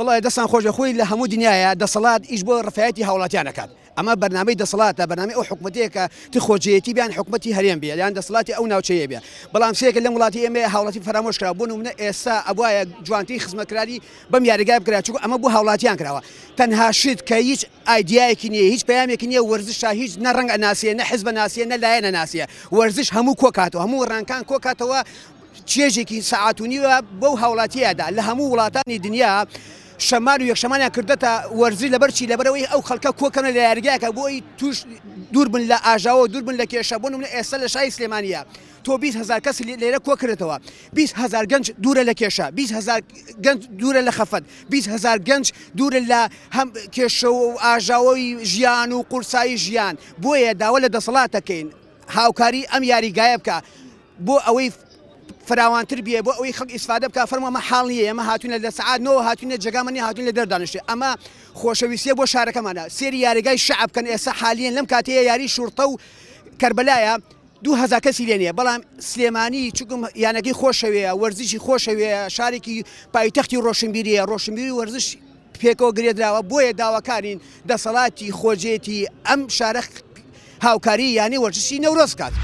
وەڵای دەستان خۆشبێ خۆی لە هەموو دنیایە دەسەڵات ئیش بۆ ڕفایەتی هاوڵاتیان ئەکات ئەمە بەرنامەی دەسەڵاتە بەرنامەی ئەو حکومەتەیە کە ت خۆجێیەتی بیان حکومەتی هەرێم بێ یان دەسەڵاتی ئەو ناوچەیە بێ بەڵام سێکە لەم وڵاتی ئێمە هاوڵاتی فەرامۆش کرا بۆ نمونە ئێستا ئەبوایە جوانترین خزمەتکراری بەم یاریگای بکرا چونکە ئەمە بۆ هاوڵاتیان کراوە تەنها شت کە هیچ ئایدیایەکی نییە هیچ پەیامێکی نییە وەرزشە هیچ نە ڕەنگ ئەناسیە نە حزب ئەناسیە نە لایەن ئەناسیە وەرزش هەموو کۆکاتەوە هەموو ڕەنگەکان کۆکاتەوە چێژێکی سەعات و نیوە بەو هاوڵاتییەدا لە هەموو وڵاتانی دنیا شەمان و یەکشەمانیان کردەتە وەرزی لەبەر چی لەبەرەوەی ئەو خەڵکە کۆکەنە لە یاریگایەکە بۆ ئەوی توش دوور بن لە ئاژاوە دوور بن لە کێشە بۆ نمونە ئێستا لە شاری سلێمانیە تۆ 20 هەزار کەس لێرە کۆکردەوە 20 هەزار گەنج دوورە لە کێشە 20 هەزار گەنج دوورە لە خەفەت 20 هەزار گەنج دوورە لە هەم کێشە و ئاژاوەی ژیان و قورسایی ژیان بۆیە داوا لە دەسەڵات دەکەین هاوکاری ئەم یاریگایە بکە بۆ ئەوەی فراوانتر بێ بۆ ئەوەی خەڵک ئیسفادە بکە فەرموو ئەمە حاڵ نییە ئێمە هاتوینە لە سەعات نۆوە هاتوینە جێگامان نییە هاتوین لە دەر دانیشتین ئەمە خۆشەویستیە بۆ شارەکەمانە سێری یاریگای شەعب بکەن ئێستا حالیەن لەم کاتەیە یاری شوڕتە و کەربەلایە 2000 کەسی لێ نییە بەڵام سلێمانی چونکم یانەکەی خۆشەوێ وەرزشی خۆشەوێ شارێکی پایتەختی ڕۆشنبیریە ڕۆشنبیری وەرزش پێکەوە گرێدراوە بۆیە داواکارین دەسەڵاتی خۆجێتی ئەم شارە هاوکاری یانەی وەرزشی نەورۆز بکات.